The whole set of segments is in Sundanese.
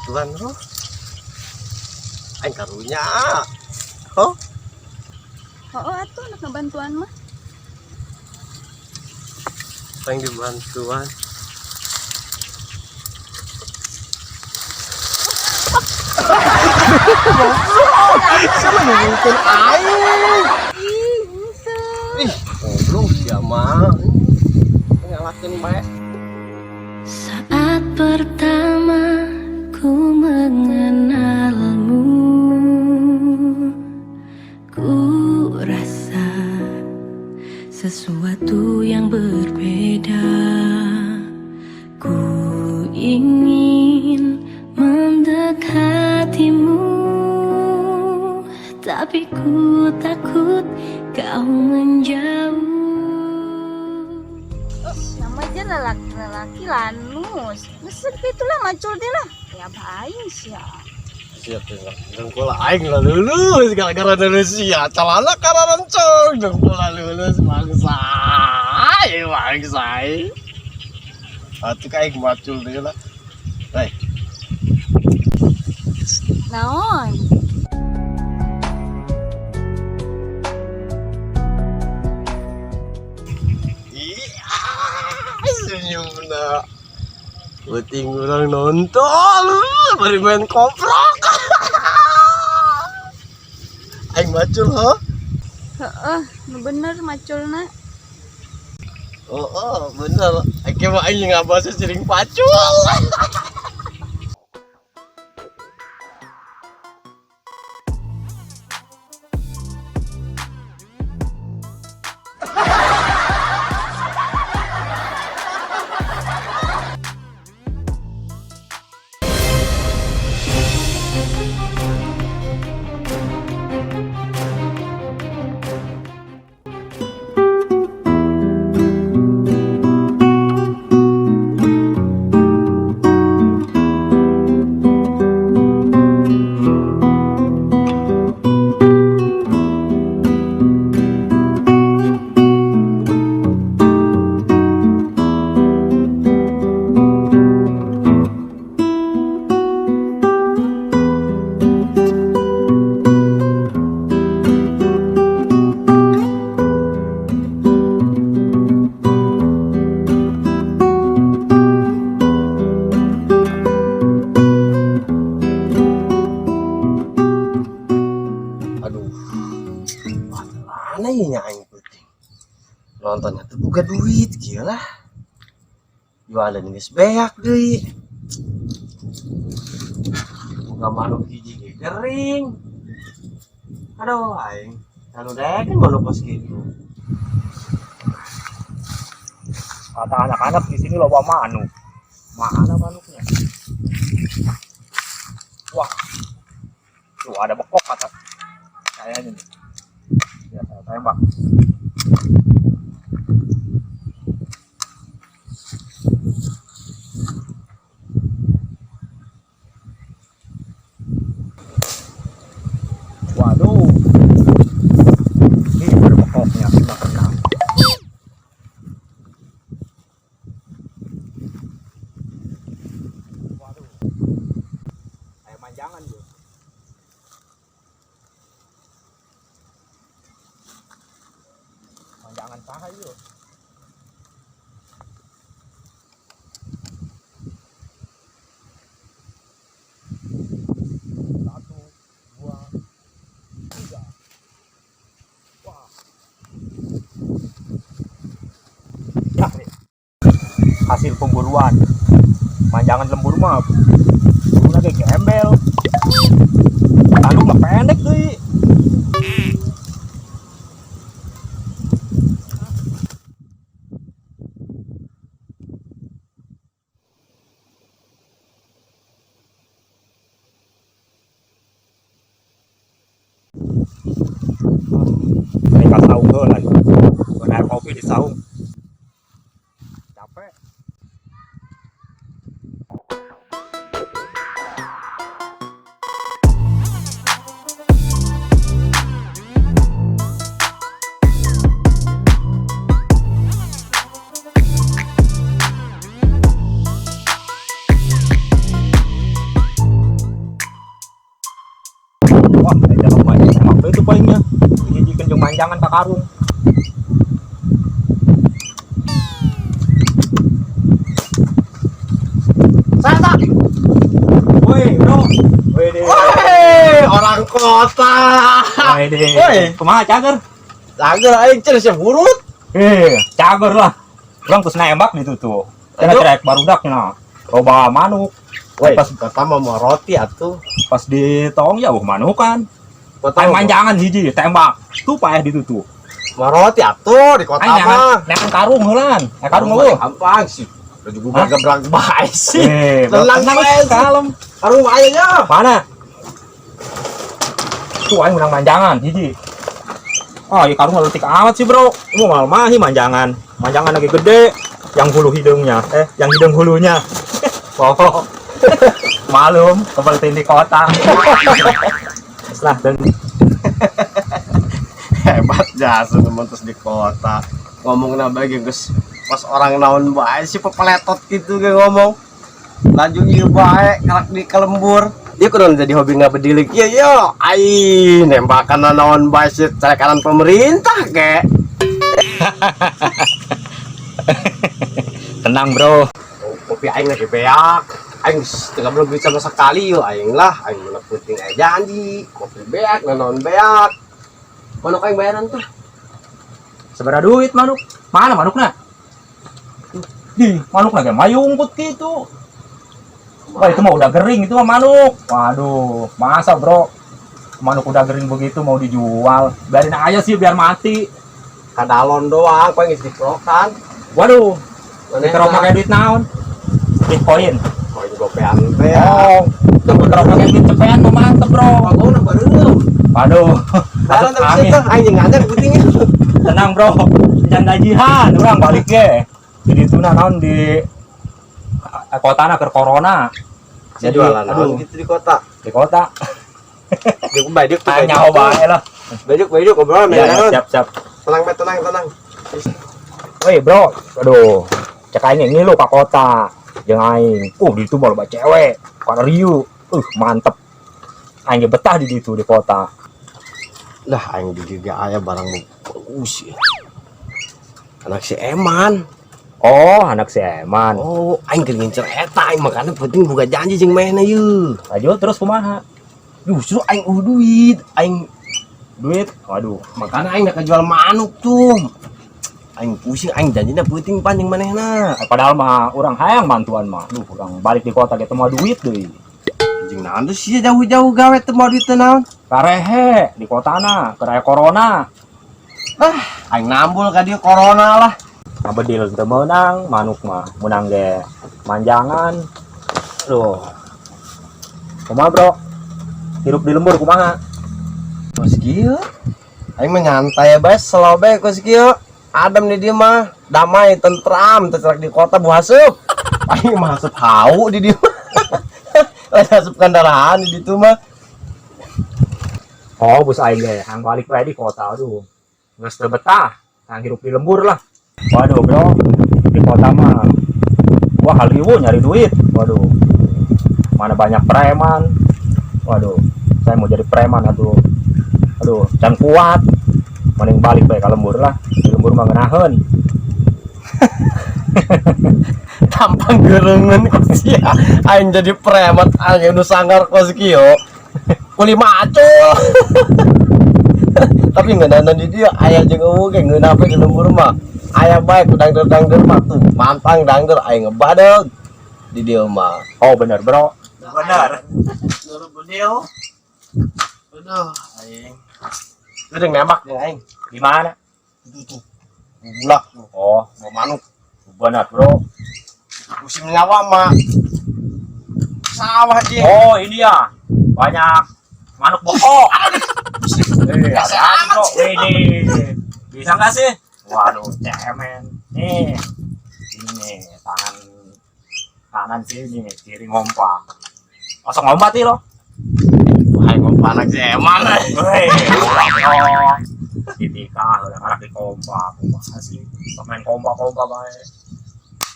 Dibantuan ho. Aing karunya. Ho? Oh, atuh nak ngebantuan mah. Aing dibantuan. Siapa ngomongkeun aing? Ih, henteu. Ih, goblok sia mah. Nyalakeun bae. Saat pertama ku mengenalmu, ku rasa sesuatu yang berbeda. Ku ingin mendekatimu, tapi ku takut kau menjauh. Sama aja lelaki-lelaki lanus. Ngesek itulah macul dia lah. Ya baing sia. Siap ya, dengkul aing lah lulus gara-gara lulus sia. Celana kararencong dengkul lulus bangsa. Ai bangsa. Atuh ka aing macul deui lah. Hei, Naon? Iya, senyumna. Penting orang nonton, bari main koprok. Aing macul ho. Heeh, nu bener maculna. Oh, bener. Aing mah aing ngabas sering pacul. Aduh, mana ya aing penting. Nontonnya tuh buka duit gila. Jualan geus beak deui. Buka manuk hiji ge kering. Aduh aing, anu daekeun manuk kos kitu. Kata anak-anak di sini loba manuk. Mana manuknya? Wah, tuh ada bekok kata kayaknya nih. Ya, saya tembak. Waduh, ini ada bekoknya, nggak kena. Waduh, kayak manjangan tuh. Manjangan paha yuk. Satu, dua, tiga. Wah. Ya, nih. Hasil pemburuan. Manjangan lembur mah burungnya kayak gembel. Tanduk mah pendek tuh. Ini ka saung heula lagi. Air kopi di saung. Capek. Manjangan ka karung. Saya tak. Woi, bro. Woi deh. Woi, orang kota. Woi deh. Woi. Kumaha cager? Cager aing cenah sia burut. Eh, cager lah. Urang terus nembak di tuh. Cenah Aduh. cerek barudak cenah. Loba manuk. Woi, Pas kota mah mau roti atuh. Pas di tong ya manukan. Kota Aing mah manjangan hiji tembak. Tuh paeh di tuh. mau roti atuh di kota Aing mah. neangan karung heulan. Eh karung eueuh. Gampang sih. Udah juga Hah? gebrak bae sih. Eh, Tenang, tenang, bae sih. kalem. Karung bae nya. Mana? Tuh aing menang manjangan hiji. Oh, iya karung leutik amat sih, Bro. Mau mal mahi manjangan. Manjangan lagi gede, yang hulu hidungnya. Eh, yang hidung hulunya. Oh. Malum, seperti di kota. Lah, dan Hebat jasa teman terus di kota. Ngomong nambah geus pas orang naon bae sih pepeletot gitu ge ngomong. Lanjut ieu bae kalak di kelembur. Dia kudu jadi hobi ngabedilik. Iya iya, ai nembakan naon bae sih carekanan pemerintah ke. Tenang, Bro. Kopi aing lagi beak. Aing teu belum duit sama sekali yo aing lah, aing mana penting aja janji. Kopi beak, naon beak. Manuk aing bayaran tuh. Seberapa duit manuk? Mana manukna? Di, manuk lagi mayungkut gitu. Wah, itu mah udah gering itu mah manuk. Waduh, masa bro? Manuk udah gering begitu mau dijual. Biarin aja sih biar mati. Kadalon doang, kau geus dikerokan. Waduh, Mana dikerok pakai duit naon? Bitcoin. Koin gopean teh ya. Oh, dikerok pakai duit cepean mah mantep, bro. Pagona baru. Waduh, Baru masuk tapi angin. tuh aing jeung ngajak pentingnya. Tenang, bro. Jangan gajian, urang balik ge. Jadi itu naon di kota na keur corona. Jadi jualan aduh, naon gitu di kota. Di kota. Dia bajuk tuh. Tanya nyaho bae lah. Bajuk bajuk obrolan Ya, ya, naon. siap, siap. Tenang bae tenang tenang. Woi, bro. Aduh, cek aing ngilu ka kota. Jeung aing. Di itu mah loba cewek. Pada riu. Mantep. Aing ge betah di ditu di kota. Lah aing di juga aya barang bagus ya. Anak si Eman. Oh, anak si Eman. Oh, aing keur ngincer eta aing makanya penting buka janji jeung manehna yeuh. Lanjut terus kumaha? Justru aing eueuh duit, aing Duit? Waduh. makanya aing nak jual manuk tuh. Aing pusing aing janjina penting pan jeung manehna. Padahal mah urang hayang bantuan mah. Duh, urang balik di kota ge teu moal duit deui. Jeung naon tuh sia jauh-jauh gawe teu moal duit teh naon. Karehe di kotana, keur aya corona. Aing nambul ka dieu corona lah. Ngabedil teu meunang, manuk mah meunang ge manjangan. Duh. Kumaha, Bro? Hirup di lembur kumaha? Kos kieu. Aing mah nyantai bae slow bae kos kieu. Adem di dieu mah, damai, tentram, teu di kota bu haseup. Aing mah haseup hau di dieu mah. Lain asup kendaraan di ditu mah. Oh, bus aing ge hang balik bae di kota aduh. Geus teu betah, hang hirup di lembur lah. Waduh, Bro. Di kota mah wah haliwu nyari duit. Waduh. Mana banyak preman. Waduh, saya mau jadi preman atuh. Aduh, can kuat. Mending balik bae ka lembur lah. Di lembur mah ngeunaheun. Tampang geureungeun kos sia. Aing jadi preman aing nu sanggar kos kieu. Kuli macul. Tapi ngeunaheun di dieu aya jeung eueuh ge ngeunah we di lembur mah. Aya bae ku dangder-dangder mah tuh. Mantang dangder aing ngebadeg di dieu mah. Oh, bener, Bro. Benar. Nurut bedil. Aduh, aing. Lu udah nembak jeung aing. Di mana? Itu tuh. Bulak tuh, Oh, bawa manuk. bener, Bro. Musim nyawa mah. Sawah jeung. Oh, ini ya. Banyak manuk bokok. Eh, ada bro. Ini bisa nggak sih? Waduh, cemen. Nih, ini nih, tangan kanan sini, kiri ngompak. Langsung ngompat nih lo. Aing mah panak si Eman. Weh, ulah bro. Ditikah, udah karak di kompak. Kumaha sih? Main kompak-kompak bae.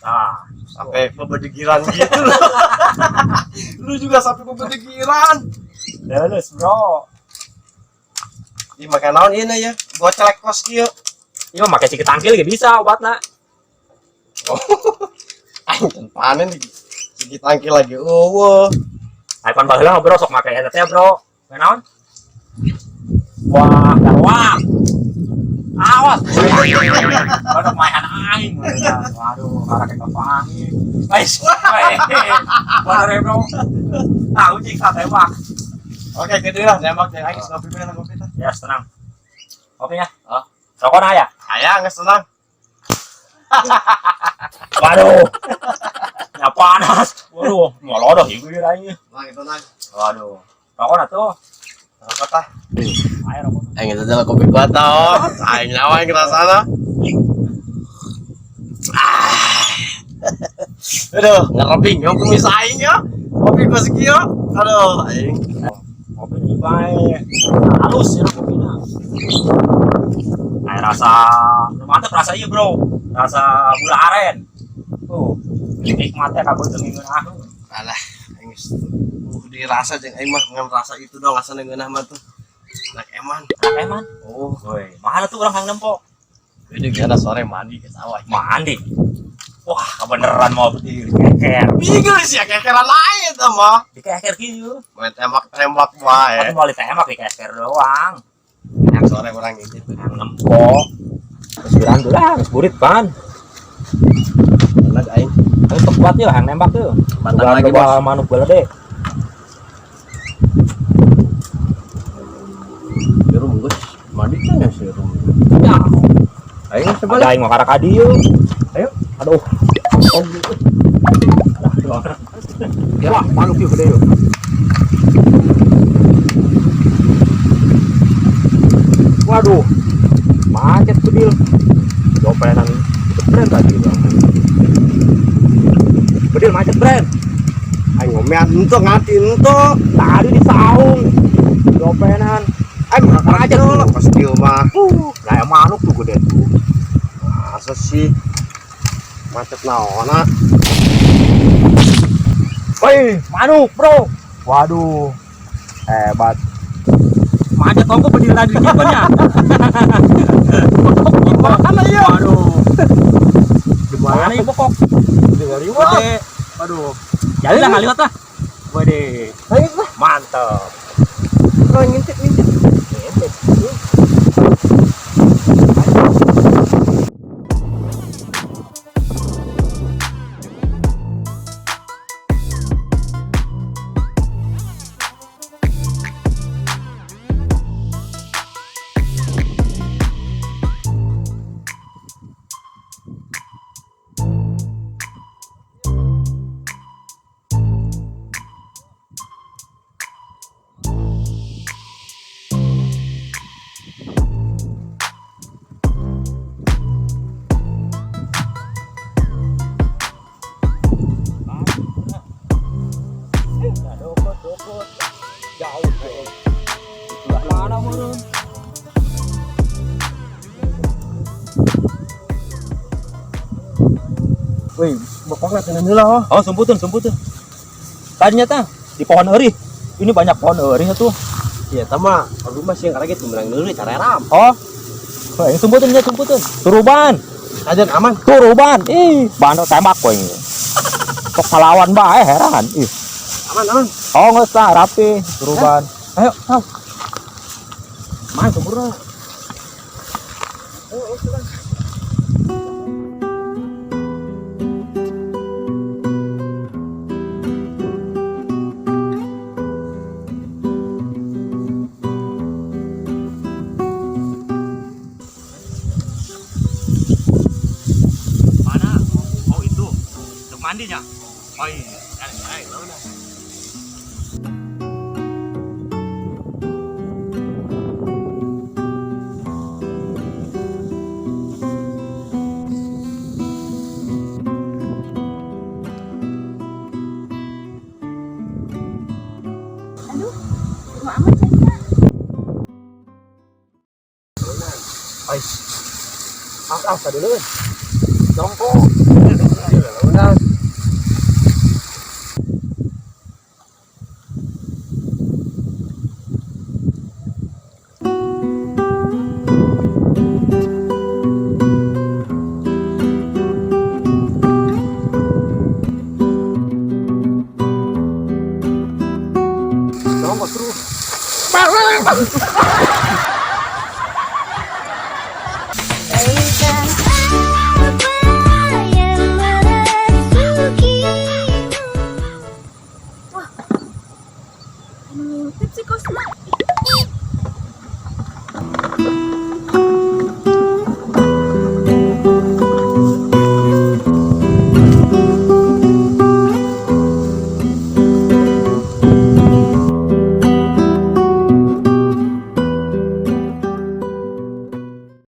Nah, Sampai bebedegiran gitu loh. Lu juga sampai bebedegiran. lulus, bro. Di makan naon ieu ya? Gocelek kos kieu. Ieu mah make ciki tangkil ge bisa obatna. Aing can panen di sigi tangkil lagi. Eueuh. Ayo pan baheula mah bro sok make eta teh bro. Naon? Wah, garwak. Awas. Waduh, maehan aing. Waduh, karek kepangi. Wes. Waduh, bro. Tahu cik tembak. Oke, gede lah nembak jeung aing geus ngopi bener ngopi tah. Ya, tenang. Kopinya? Oh. Rokokna aya? Aya geus tenang. Waduh. Ya panas. Waduh, molodoh ieu aing. Tenang tenang. Waduh. Rokokna tuh. Rokok tah. Ayo rokok. Aing itu jalan kopi kuat tau. Aing nyawa aing rasana. Ah. Aduh, ngerebing yo kumis aing yo. Kopi gua sekieu. Aduh, aing. Kopi ini bae. Halus ya kopinya. Kayak rasa mantep rasa iya bro. Rasa gula aren. Tuh, nikmatnya kabeh teu ngeunah. Alah, aing geus dirasa jeung aing mah ngan rasa itu dong asana ngeunah mah tuh. Nak eman. Eman. Oh, Woi, mahal tuh orang hang nempo. ini karena sore mandi ke sawah. Mandi. Wah, kebeneran mau dikeker. Bingung sih ya kekeran lain tuh mah. Dikeker kieu. Main tembak-tembak wae. Tapi mau ditembak dikeker doang. Yang sore orang gitu. Hang nempo. Terus bilang tuh lah, geus burit pan. Enak aing. Aing tok kuat ya hang nembak tuh. Batang lagi, Bos. Manuk balede. Di rum geus mandi kan ya si rum. Ya, Aing ada aing mah karak adi yeuh. Ayo. Aduh. Oh, gitu. Wah, manuk ieu gede yeuh. Waduh. Macet bedil. Dopenan brand tadi bang. Bedil macet brand. Aing ngomean ento ngati ento. Tadi di saung. Dopenan. Aing mah Macet karak tuh. pas kieu mah. Lah manuk tuh gede tuh. Masa sih macet naonna? Woi, manuk, bro. Waduh. Hebat. Macet tongko bedil tadi gimana? Mana ya? Waduh. Di mana Mana ibu kok? Di Gede. Waduh. Jadi lah ngaliwat lah. Waduh. Ayo lah. Mantap. Bro ngintip ngintip. Ngintip. Dokot, jauh bro. Mana meureun? Woi, bokongna teu heula oh. Oh, sumputeun, sumputeun. Tadinya tah di pohon eurih. Ini banyak pohon eurih tuh. Iya, tama. Aduh mah sieun karek menang deui careram. Oh. Wah, ini sumputeun nya sumputeun. Turuban, Kajian aman. turuban. Ih, bando tembak kowe ini. Kok salawan bae heran. Ih. Aman, aman. Oh, geus tah rapi turuban. Ayo, ayo. Main sumurna. Ayo, ayo, Mana? Oh, itu. Untuk mandinya. Oh iya. Ayo, ayo, Aduh, rumah amat cerita. Ais. Awas, awas tadi lu. Jongkok. Udah. Teuing.